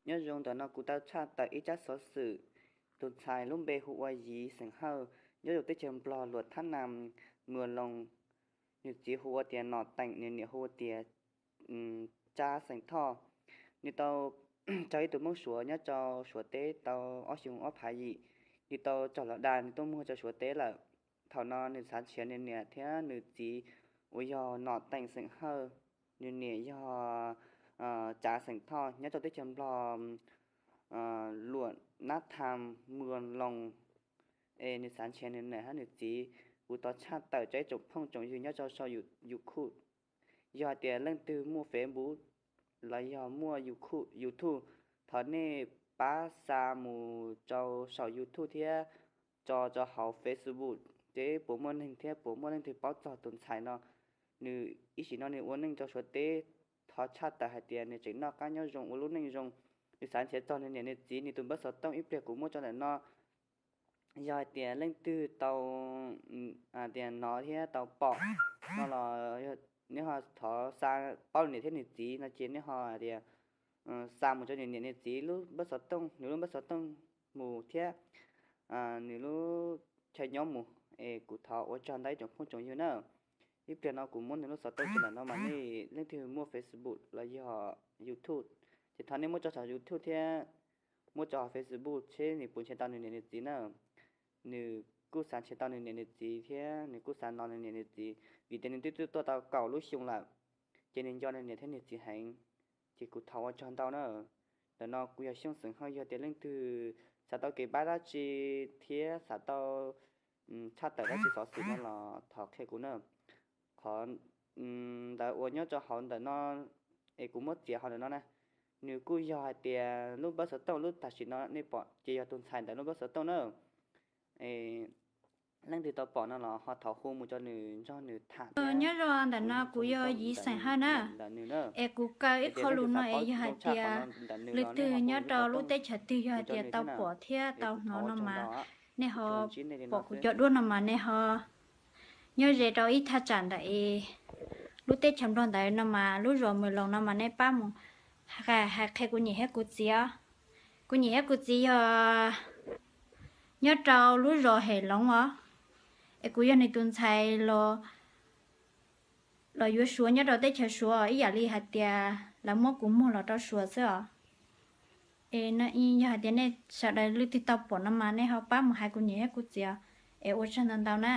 Nyob zoo, ntawm no kuv tau tshaj tawm ib tsab xov xwm. Tus ntxhais lub npe hu ua Yiv xeem Hawj, nyob rau teb chaws Nplog Luam Thab Nas, Muas Loos. Nws txiv hu ua tias Nom Teem, nws niam hu ua tias Tsa xeem Thoj. Nws tau raug ib tug Hmoob Suav nyob rau Suav teb tau ob xyoo ob phav yim, nws tau raug los dag, nws tuaj muag rau Suav teb lawm. Thaum no nws xav nrhiav nws niam thiab nws txiv uas yog Nom Teem xeem Hawj, nws niam yog Tsa xeem Thoj, nyob rau teb chaws Nplog Luam Nab Tham, Muas Loos. Es nws xav nrhiav nws niam thiab nws txiv. Kuv tau tshaj tawm rau ib tsoom phooj tsoom ywg nyob rau saum YouTube. Yog hais tias leej twg muaj Facebook los yog muaj YouTube, thov nej pab xa mus rau saum YouTube thiab tso rau hauv Facebook, seb puas muaj neeg thiab puas muaj leej twg paub txog tus ntxhais no. Nws ib sim no nws ua neej rau Suav teb, thov tshaj tawm hais tias nws tseem noj qab nyob zoo ua lub neej zoo. Nws xav nrhiav txog nws niam nws txiv. Nws tus npawb xov tooj ib pliag kuv muab tso ntawm no. Yog hais tias leej twg tau tias hnov thiab tau pom no los nej ho thov xa paub nws niam thiab nws txiv no ces nej ho hais tias xa mus rau nws niam nws txiv lub npawb xov tooj, nws lub npawb xov tooj mus thiab nws lub chaw nyob mus. Es kuv thov ua tsaug ntau ib tsoom phooj tsoom ywg na. Ib pliag no kuv muab nws lub xov tooj tso ntawm no mas nej leej twg muaj Facebook los yog YouTube ces thov nej muab tso saum YouTube thiab muab tso hauv Facebook seb nws puas nrhiav tau nws niam nws txiv na. Nws kuj xav nrhiav tau nws niam nws txiv thiab nws kuj xav hnov nws niam nws txiv, vim tias nws twb tuaj tau kaum lub xyoo lawm, ces nws nco nws niam thiab nws txiv heev. Ces kuv thov ua tsaug ntau na. Ntawm no kuv yog Xyooj xeem Hawj, yog tias leej twg xav tau kev pab dab tsi thiab xav tau tshaj tawm dab tsi xov xwm no los thov qhia kuv na. Qhov ntawd uas nyob rau hauv ntawm no es kuv muab txiav hauv ntawm no na, nws kuj yog hais tias lub npawb xov tooj lub tam sim no nej pom ces yog tus ntxhais ntawd lub npawb xov tooj na. Leej twg tau pom no los ho thov hu mus rau nws nrog nws tham thiab. Nyob zoo, ntawm no kuv yog Yiv xeem Hawj na. Es kuv kaw ib qho lus no es yog hais tias leej twg nyob rau lub teb chaws twg yog hais tias tau pom thiab tau hnov no mas nej ho pom kuv cov duab no mas nej ho nyob ze rau ib thaj tsam ntawm es lub teb chaws Nplog ntawd no mas lub zos Muas Loos no mas nej pab mus hais qhia kuv niam thiab kuv txiv os. Kuv niam thiab kuv txiv yog nyob rau lub zos Hem Loov os. Es kuv yog nws tus ntxhais los, los yuav Suav nyob rau teb chaws Suav ib yam li hais tias lawv muab kuv muag los rau Suav xwb os. Es yog hais tias nej sawv daws leej twg tau pom no mas nej ho pab mus hais kuv niam thiab kuv txiv os. Es ua tsaug ntau ntau na.